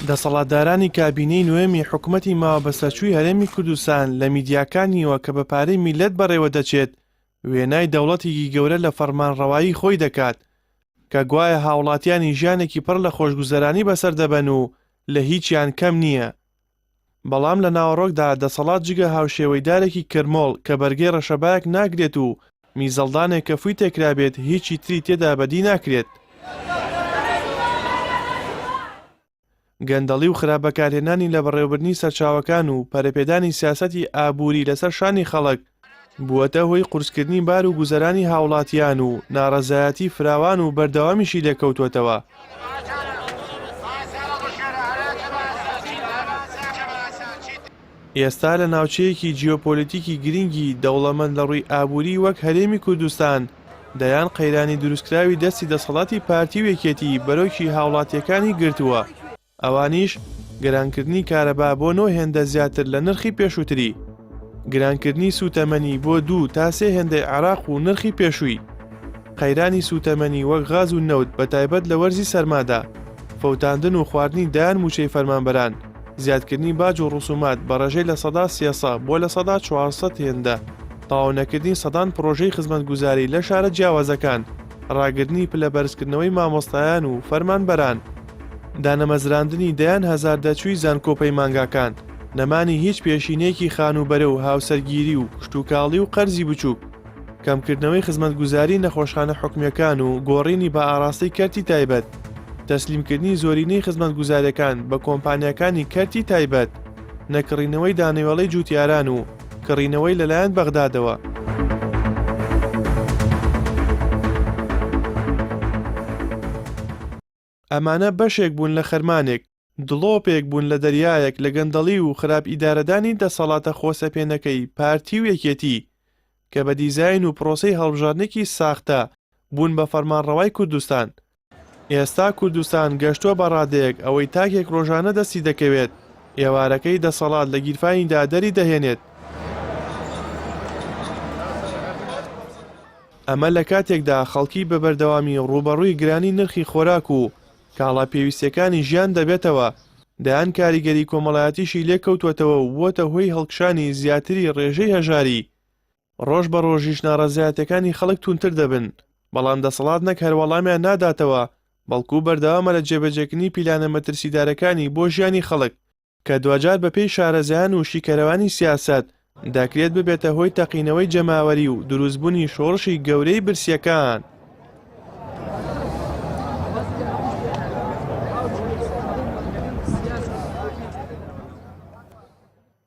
دەسەڵاتدارانی کابینەی نۆیەمی حکومەتی ماوەبەسەرچووی هەرێمی کوردستان لە میدیاکانیوە کە بە پارەی میللەت بەڕێوە دەچێت، وێنای دەوڵەتێکی گەورە لە فەڕمانڕەوایی خۆی دەکات کە گوایە هاوڵاتیانی ژیانێکی پڕ لە خۆشگوزەرانی بەسەر دەبەن و لە هیچیان کەم نییە. بەڵام لە ناوەڕۆکدا دەسەڵات جگە هاوشێوەی دارێکی کرمۆڵ کە بەرگەی ڕەشەبایەک ناگرێت و میزەڵدانێک کە فووی تێکرابێت هیچی تری تێدا بەدی ناکرێت. گەندەڵی و خراپ بەکارهێنانی لە بەڕێوەبردنی سەرچاوەکان و پەرەپێدانی سیاسەتی ئابووری لەسەر شانی خەڵک بووەتە هۆی قورسکردنی بار و گوزەرانی هاوڵاتیان و ناڕەزایەتی فراوان و بەردەوامیشی لێکەوتووەتەوە. ئێستا لە ناوچەیەکی جیۆپۆلیتیکی گرنگی دەوڵەمەند لە ڕووی ئابووری وەک هەرێمی کوردستان، دەیان قەیرانی دروستکراوی دەستی دەسەڵاتی پارتی و یەکێتی بەرۆکی هاوڵاتییەکانی گرتووە، ئەوانیش، گرانکردنی کارەبا بۆ نۆ هێندە زیاتر لە نرخی پێشووتری، گرانکردنی سووتەمەنی بۆ دوو تا سێ هێندەی عێراق و نرخی پێشووی، قەیرانی سووتەمەنی وەک غاز و نەوت بەتایبەت لە وەرزی سەرمادا، فەوتاندن و خواردنی دەیان مووچەی فەرمانبەران، زیادکردنی باج و ڕسومات بە ڕێژەی 300% بۆ 400% هێندە، تەواونەکردنی سەدان پڕۆژەی خزمەتگوزاری لە شارە جیاوازەکان، ڕاگرتنی پلە بەرزکردنەوەی مامۆستایان و فەرمانبەران، دانەمەزراندنی دەیان هەزار دەرچووی زانکۆ پەیمانگاکان، نەمانی هیچ پێشینەیەکی خانووبەرە و هاوسەرگیری و کشتوکاڵی و قەرزی بچووک، کەمکردنەوەی خزمەتگوزاری نەخۆشخانە حکومییەکان و گۆڕینی بە ئاڕاستەی کەرتی تایبەت، تەسلیمکردنی زۆرینەی خزمەتگوزارییەکان بە کۆمپانیاکانی کەرتی تایبەت، نەکڕینەوەی دانەوێڵەی جووتیاران و کڕینەوەی لەلایەن بەغدادەوە. ئەمانە بەشێک بوون لە خەرمانێک، دڵۆپێک بوون لە دەریایەک لە گەندەڵی و خراپ ئیدارەدانی دەسەڵاتە خۆسەپێنەکەی پارتی و یەکێتی، کە بە دیزاین و پرۆسەی هەڵبژاردنێکی ساختە بوون بە فەرمانڕەوای کوردستان. ئێستا کوردستان گەشتووە بە ڕادەیەک ئەوەی تاکێک ڕۆژانە دەستی دەکەوێت، ئێوارەکەی دەسەڵات لە گیرفانیدا دەری دەهێنێت. ئەمە لە کاتێکدا خەڵکی بە بەردەوامی ڕووبەڕووی گرانی نرخی خۆراک و کاڵا پێویستییەکانی ژیان دەبێتەوە، دەیان کاریگەری کۆمەڵایەتیشی لێکەوتووەتەوە و بووەتە هۆی هەڵکشانی زیاتری ڕێژەی هەژاری. ڕۆژ بە ڕۆژیش ناڕەزایەتییەکانی خەڵک توندتر دەبن، بەڵام دەسەڵات نەک هەر وەڵامیان ناداتەوە، بەڵکو بەردەوامە لە جێبەجێکردنی پیلانە مەترسیدارەکانی بۆ ژیانی خەڵک، کە دواجار بەپێی شارەزایان و شیکەرەوانی سیاسەت، دەکرێت ببێتە هۆی تەقینەوەی جەماوەری و دروستبوونی شۆڕشی گەورەی برسییەکان.